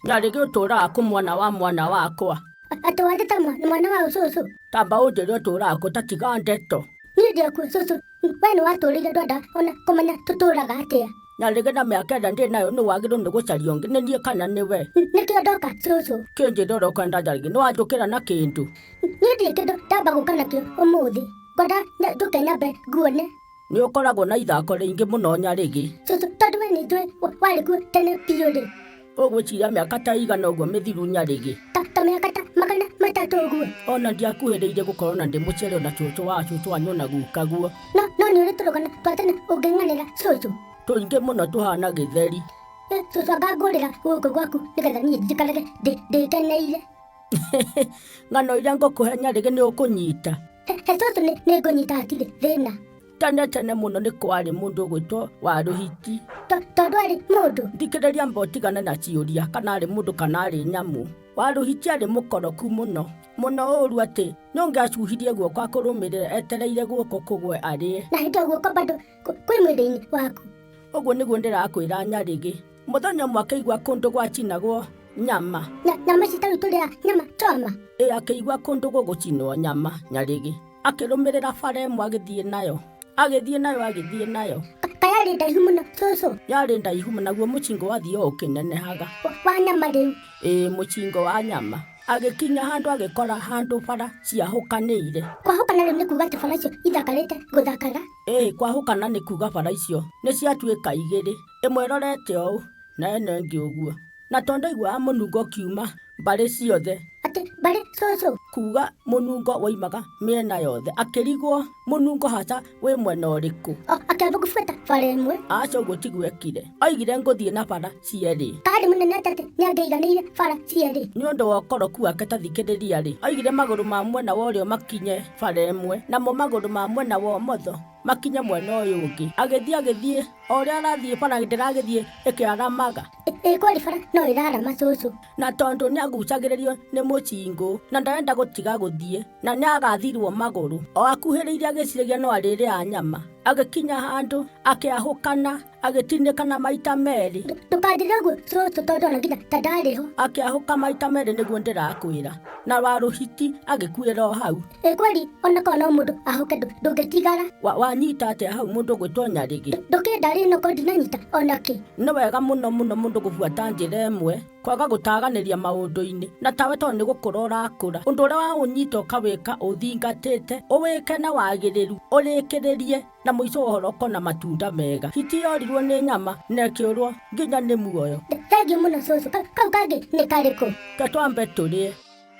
Nyarĩgĩ ũtũraga kũ mwana wa mwana wakwa? Atĩ wanjĩta mwana wa ũcũcũ? Tamba ũnjĩre ũtũraga kũ ta tiga ndeto. Niĩ ndĩ okuo cũcũ, we nĩ watũrĩire ndwenda ona kũmenya tũtũraga atĩa. Nyarĩgĩ na mĩaka ĩrĩa ndĩ nayo nũ wagĩrĩirwo nĩ gũcaria ũngĩ nĩ niĩ kana nĩ we? Nĩkĩo ndoka cũcũ. Kĩnjĩre ũrĩa ũkwenda Nyarĩgĩ, nĩ wanjũkĩra na kĩndũ? Niĩ ndirĩ kĩndũ ndamba gũka nakĩo ũmũthĩ, ngwenda njũke nyambe nguone. Nĩ ũkoragwo na ithako rĩingĩ mũno Nyarĩgĩ. Cũcũ tondũ we nĩ njũĩ warĩ kuo tene biũ rĩ. Ũgwĩciria mĩaka ta ĩigana ũguo mĩthiru Nyarĩgĩ? Ta mĩaka ta 300 ũguo. Ona ndiakuhĩrĩirie gũkorwo na ndĩ mũciare ona cũcũ wa cũcũ wanyu ona gukaguo. No no nĩ ũrĩ tũrũgano twa tene ũngĩng'anĩra cũcũ? Tũingĩ mũno tũhana gĩtheri. Cũcũ anga ngũrĩra gũkũ gwaku nĩgetha niĩ njikarage ndĩkeneire. Ng'ano iria ngũkũhe Nyarĩgĩ nĩ ũkũnyita? He cũcũ nĩ ngũnyita hatirĩ thĩna. Tene tene mũno nĩ kwarĩ mũndũ ũgwĩtwo Warũhiti. Tondũ arĩ mũndũ? Thikĩrĩria amba ũtigane na ciũria kana arĩ mũndũ kana arĩ nyamũ. Warũhiti arĩ mũkoroku mũno. Mũno ũru atĩ nĩ ũngĩacuhirie guoko akũrũmĩrĩre etereire guoko kũgwe arĩe. Na hĩndĩ ĩyo guoko bado kwĩ mwĩrĩ-inĩ waku. Ũguo nĩguo ndĩrakwĩra Nyarĩgĩ. Mũthenya ũmwe akĩigua kũndũ gwacinagwo nyama. Nyama ici tarĩu tũrĩaga nyama choma? Ĩ akĩigua kũndũ gũgũcinwo nyama Nyarĩgĩ. Akĩrũmĩrĩra bara ĩmwe agĩthiĩ nayo. Agĩthiĩ nayo agĩthiĩ nayo. Ka yarĩ ndaihu mũno cũcũ? Yarĩ ndaihu naguo mũcingo wathiĩ o ũkĩnenehaga. Wa nyama rĩu? Ĩĩ mũcingo wa nyama. Agĩkinya handũ agĩkora handũ bara ciahũkanĩire. Kwahũkana rĩu nĩ kuga atĩ bara icio ithakarĩte gũthakara? Ĩĩ kwahũkana nĩ kuga bara icio nĩ ciatuĩka igĩrĩ. Ĩmwe ĩrorete ũũ na ĩno ĩngĩ ũguo. Na tondũ aiguaga mũnungo ũkiuma mbarĩ ciothe. Atĩ mbarĩ cũcũ? Kuga mũnungo woimaga mĩena yothe. Akĩrigwo mũnungo haca wĩ mwena ũrĩkũ. Akĩamba gũbuata bara ĩmwe. Aca ũguo tiguo ekire. Oigire ngũthiĩ na bara cierĩ. Arĩ mũnene atĩ nĩ angĩaiganĩire bara cierĩ. Nĩ ũndũ wa ũkoroku wake ta thikĩrĩria rĩ, oigire magũrũ ma mwena wa ũrĩo makinye bara ĩmwe, namo magũrũ ma mwena wa ũmotho makinye mwena ũyũ ũngĩ. Agĩthiĩ agĩthiĩ, o ũrĩa arathiĩ bara ndĩragĩthiĩ ĩkĩaramaga. Ĩ kweli bara no ĩrarama cũcũ. Na tondũ nĩ agucagĩrĩrio nĩ mũcingũ na ndarenda gũtiga gũthiĩ na nĩ agathirwo magũrũ, o akuhĩrĩirie agĩciragia no arĩrĩa nyama. Agĩkinya handũ akĩahũkana agĩtinĩkana maita merĩ. Ndũkanjĩre ũguo cũcũ tondũ ona nginya ta ndarĩ ho. Akĩahũka maita merĩ nĩguo ndĩrakwĩra. Na Warũhiti agĩkuĩra o hau. Ĩ kweli ona korwo no mũndũ ahũke ndũngĩtigara. Wanyita atĩa hau mũndũ ũgwĩtwo Nyarĩgĩ? Ndũkĩenda rĩ no korwo ndinanyita ona kĩ. Nĩ wega mũno mũno mũndũ gũbuata njĩra ĩmwe kwaga gũtaganĩria maũndũ-inĩ na tawe tondũ nĩ gũkũra ũrakũra. Ũndũ ũrĩa waũnyita ũkawĩka ũthingatĩte, ũwĩke na wagĩrĩru, ũrĩkĩrĩrie na mũico wa ũhoro ũkona matunda mega. Hiti yorirwo nĩ nyama na ĩkĩũrwo nginya nĩ muoyo. Thengiũ mũno cũcũ, kau kangĩ nĩ karĩkũ? Reke twambe tũrĩe.